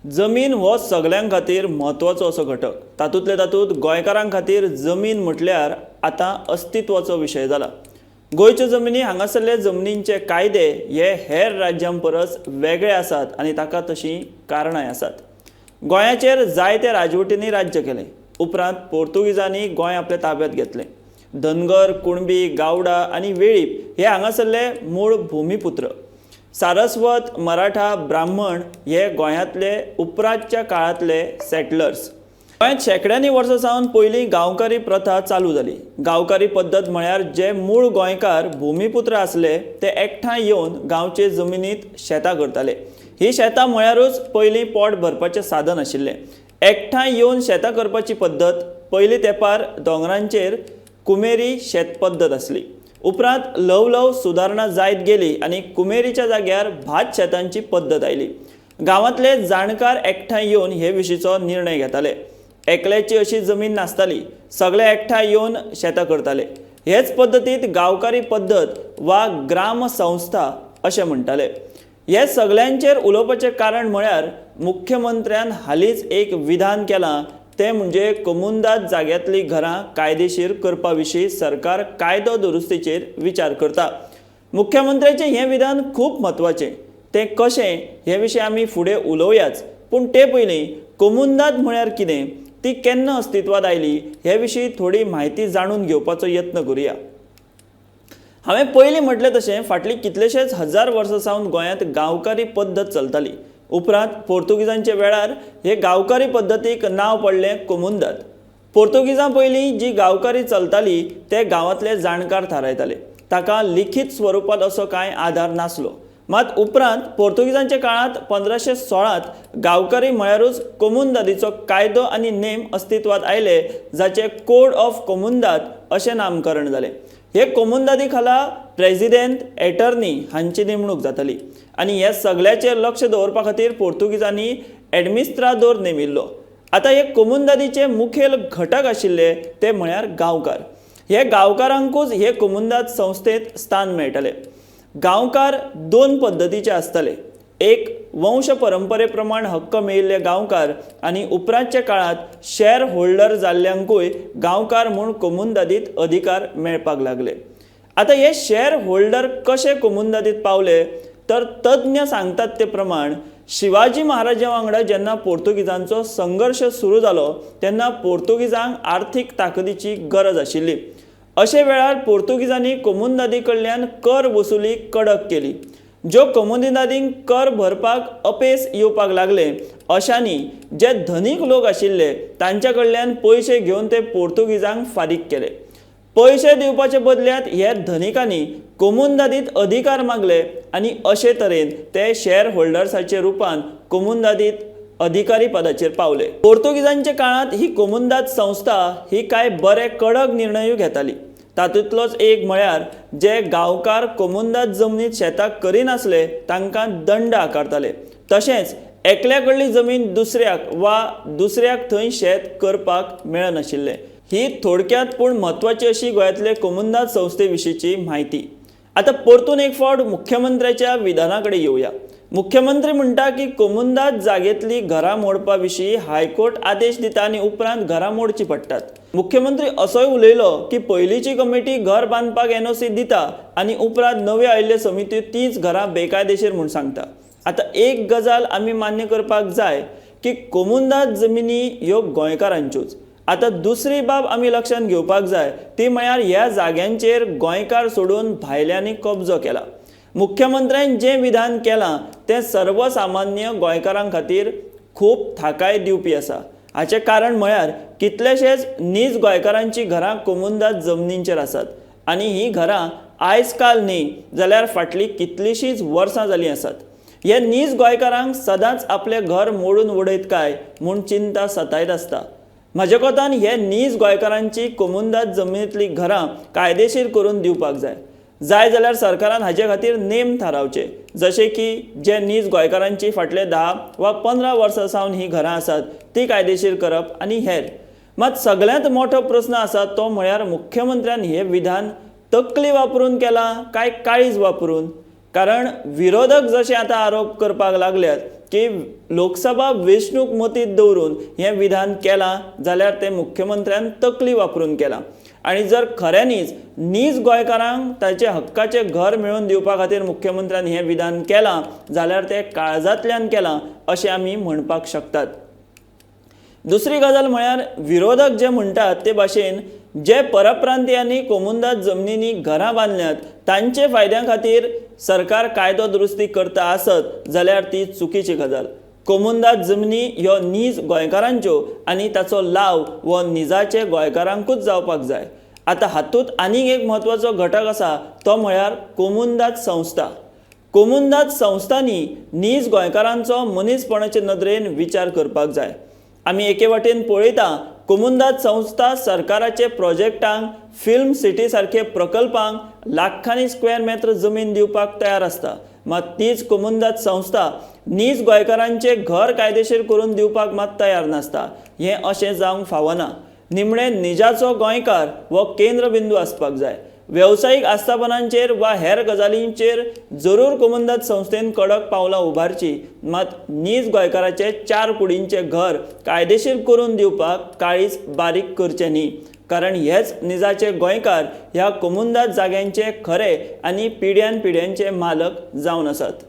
जमीन हो सगल्यां खातीर म्हत्वाचो असो घटक. तातूंतले तातूंत गोंयकारां खातीर जमीन म्हटल्यार आतां अस्तित्वाचो विशय जाला. गोंयच्यो जमनी, हांगासरले जमनींचे कायदे हे हेर राज्यां परस वेगळे आसात आनी ताका तशीं कारणांय आसात. गोंयाचेर जायते राजवटींनी राज्य केलें. उपरांत पोर्तुगीजांनी गोंय आपल्या ताब्यांत घेतलें. धनगर, कुणबी, गावडा आनी वेळीप हे हांगासरले मूळ भुमीपुत्र. सारस्वत, मराठा, ब्राह्मण हे गोंयांतले उपरांतच्या काळांतले सेटलर्स. गोंयांत शेंकड्यांनी वर्सां सावन पयलीं गांवकारी प्रथा चालू जाली. गांवकारी पद्दत म्हळ्यार जे मूळ गोंयकार भुमीपुत्र आसले ते एकठांय येवन गांवचे जमनींत शेतां करताले. ही शेतां म्हळ्यारूच पयलीं पोट भरपाचें साधन आशिल्लें. एकठांय येवन शेतां करपाची पद्दत पयलीं तेंपार दोंगरांचेर कुमेरी शेत पद्दत आसली. उपरांत ल्हव ल्हव सुदारणा जायत गेली आनी कुमेरीच्या जाग्यार भात शेतांची पद्दत आयली. गांवांतले जाणकार एकठांय येवन हे विशींचो निर्णय घेताले. एकल्याची अशी जमीन नासताली, सगळे एकठांय येवन शेतां करताले. हेच पद्दतींत गांवकारी पद्दत वा ग्रामसंस्था अशें म्हणटाले. हे सगल्यांचेर उलोवपाचें कारण म्हळ्यार मुख्यमंत्र्यान हालींच एक विधान केलां तें म्हणजे कोमुंदाद जाग्यांतलीं घरां कायदेशीर करपा विशीं सरकार कायदो दुरुस्तीचेर विचार करता. मुख्यमंत्र्याचें हें विधान खूब म्हत्वाचें. तें कशें हे विशीं आमी फुडें उलोवयाच, पूण ते पयलीं कोमुंदाद म्हळ्यार कितें, ती केन्ना अस्तित्वांत आयली हे विशीं थोडी म्हायती जाणून घेवपाचो यत्न करुया. हांवें पयलीं म्हटलें तशें फाटलीं कितलेशेच हजार वर्सां सावन गोंयांत गांवकारी पद्दत चलताली. उपरांत पोर्तुगीजांच्या वेळार हे गांवकारी पद्दतीक नांव पडलें कोमुंदाद. पोर्तुगीजां पयलीं जी गांवकारी चलताली ते गांवांतले जाणकार थारायताले. ताका लिखीत स्वरुपांत असो कांय आधार नासलो. मात उपरांत पोर्तुगीजांच्या काळांत 1516 गांवकारी म्हळ्यारूच कोमुंदादीचो कायदो आनी नेम अस्तित्वांत आयले, जाचें कोड ऑफ कोमुंदाद अशें नामकरण जालें. हे कोमुंदादी खाला प्रेजिडेंट, एटर्नी हांची नेमणूक जाताली आनी हे सगळ्याचेर लक्ष दवरपा खातीर पोर्तुगीजांनी एडमिनिस्ट्रादोर नेमिल्लो. आतां हे कोमुंदादीचे मुखेल घटक आशिल्ले ते म्हळ्यार गांवकार. हे गांवकारांकूच हे कोमुंदाद संस्थेंत स्थान मेळटालें. गांवकार दोन पद्दतीचे आसताले. एक वंश परंपरे प्रमाण हक्क मेळिल्ले गांवकार आनी उपरांतच्या काळांत शेअर होल्डर जाल्ल्यांकूय गांवकार म्हूण कोमुंदादीत अधिकार मेळपाक लागले. आतां हे शेअर होल्डर कशे कोमुंदादीत पावले तर तज्ञ सांगतात ते प्रमाण शिवाजी महाराजा वांगडा जेन्ना पोर्तुगीजांचो संघर्श सुरू जालो तेन्ना पोर्तुगीजांक आर्थीक ताकदीची गरज आशिल्ली. अशे वेळार पोर्तुगीजांनी कोमुंदादी कडल्यान कर वसुली कडक केली. ज्यो कोमुनिदादींक कर भरपाक अपेस येवपाक लागले अशांनी जे धनीक लोक आशिल्ले तांच्या कडल्यान पयशे घेवन ते पोर्तुगीजांक फारीक केले. पयशे दिवपाचे बदल्यात हे धनिकांनी कोमुंदादीत अधिकार मागले आनी अशे तरेन ते शेअर होल्डर्साचे रुपान कोमुंदादीत अधिकारी पदाचेर पावले. पोर्तुगीजांच्या काळांत ही कोमुंदाद संस्था ही कांय बरे कडक निर्णयूय घेताली. तातूंतलोच एक म्हळ्यार जे गांवकार कोमुंदाद जमनीत शेतां करिनासले तांकां दंड आकारताले. तशेंच एकल्या कडली जमीन दुसऱ्याक वा दुसऱ्याक थंय शेत करपाक मेळनाशिल्लें. ही थोडक्यांत पूण म्हत्वाची अशी गोंयांतले कोमुंदाद संस्थे विशींची म्हायती. आतां परतून एक फावट मुख्यमंत्र्याच्या विधाना कडेन येवया. मुख्यमंत्री म्हणटा की कोमुंदाद जागेंतली घरां मोडपा विशीं हायकोर्ट आदेश दिता आनी उपरांत घरां मोडचीं पडटात. मुख्यमंत्री असोय उलयलो की पयलींची कमिटी घर बांदपाक एनओसी दिता आनी उपरांत नव्यो आयिल्ल्यो समित्यो तीच घरां बेकायदेशीर म्हूण सांगता. आतां एक गजाल आमी मान्य करपाक जाय की कोमुंदाद जमिनी ह्यो गोंयकारांच्योच. आतां दुसरी बाब आमी लक्षांत घेवपाक जाय ती म्हळ्यार ह्या जाग्यांचेर गोंयकार सोडून भायल्यांनी कब्जो केला. मुख्यमंत्र्यान जें विधान केलां तें सर्वसामान्य गोंयकारां खातीर खूब थाकाय दिवपी आसा. हाचें कारण म्हळ्यार कितलेशेच नीज गोंयकारांचीं घरां कोमुंदाद जमनींचेर आसात आनी हीं घरां आयज काल न्ही जाल्यार फाटलीं कितलींशींच वर्सां जालीं आसात. हे नीज गोंयकारांक सदांच आपलें घर मोडून उडयत काय म्हूण चिंता सतायत आसता. म्हज्या कोतान हे नीज गोंयकारांची कोमुंदाद जमनींतलीं घरां कायदेशीर करून दिवपाक जाय. जाय जाल्यार सरकारान हाजे खातीर नेम थारावचे, जशे की जे नीज गोंयकारांची फाटले 10 वा 15 वर्सां सावन हीं घरां आसात ती कायदेशीर करप आनी हेर. मात सगळ्यांत मोठो प्रस्न आसा तो म्हळ्यार मुख्यमंत्र्यान हें विधान तकली वापरून केलां काय काळीज वापरून? कारण विरोधक जशे आतां आरोप करपाक लागल्यात की लोकसभा वेंचणूक मतींत दवरून हें विधान केलां जाल्यार तें मुख्यमंत्र्यान तकली वापरून केलां. आनी जर खऱ्यांनीच नीज गोंयकारांक ताचे हक्काचें घर मेळोवन दिवपा खातीर मुख्यमंत्र्यान हें विधान केलां जाल्यार तें काळजांतल्यान केलां अशें आमी म्हणपाक शकतात. दुसरी गजाल म्हळ्यार विरोधक जे म्हणटात ते भाशेन जे परप्रांतीयांनी कोमुंदाद जमनींनी घरां बांदल्यात तांचे फायद्या खातीर सरकार कायदो दुरुस्ती करता आसत जाल्यार ती चुकीची गजाल. कोमुंदाद जमनी ह्यो नीज गोंयकारांच्यो आनी ताचो लाव हो निजाचे गोंयकारांकूच जावपाक जाय. आतां हातूंत आनीक एक म्हत्वाचो घटक आसा तो म्हळ्यार कोमुंदाद संस्था. कोमुंदाद संस्थांनी नीज गोंयकारांचो मनीसपणाचे नदरेन विचार करपाक जाय. आमी एके वाटेन पळयता कोमुंदाद संस्था सरकाराचे प्रोजेक्टांक, फिल्म सिटी सारखे प्रकल्पांक लाखांनी स्क्वेअर मेत्र जमीन दिवपाक तयार आसता, मात तीच कोमुंदाद संस्था नीज गोंयकारांचे घर कायदेशीर करून दिवपाक मात तयार नासता. हें अशें जावंक फावना. निमणें निजाचो गोंयकार हो केंद्रबिंदू आसपाक जाय. वेवसायीक आस्थापनांचेर वा हेर गजालींचेर जरूर कोमुंदाद संस्थेन कडक पावलां उबारची, मात नीज गोंयकाराचे 4 कुडींचें घर कायदेशीर करून दिवपाक काळीज बारीक करचें न्ही, कारण हेच निजाचे गोंयकार ह्या कोमुंदाद जाग्यांचे खरे आनी पिढ्यान पिढ्यांचे मालक जावन आसात.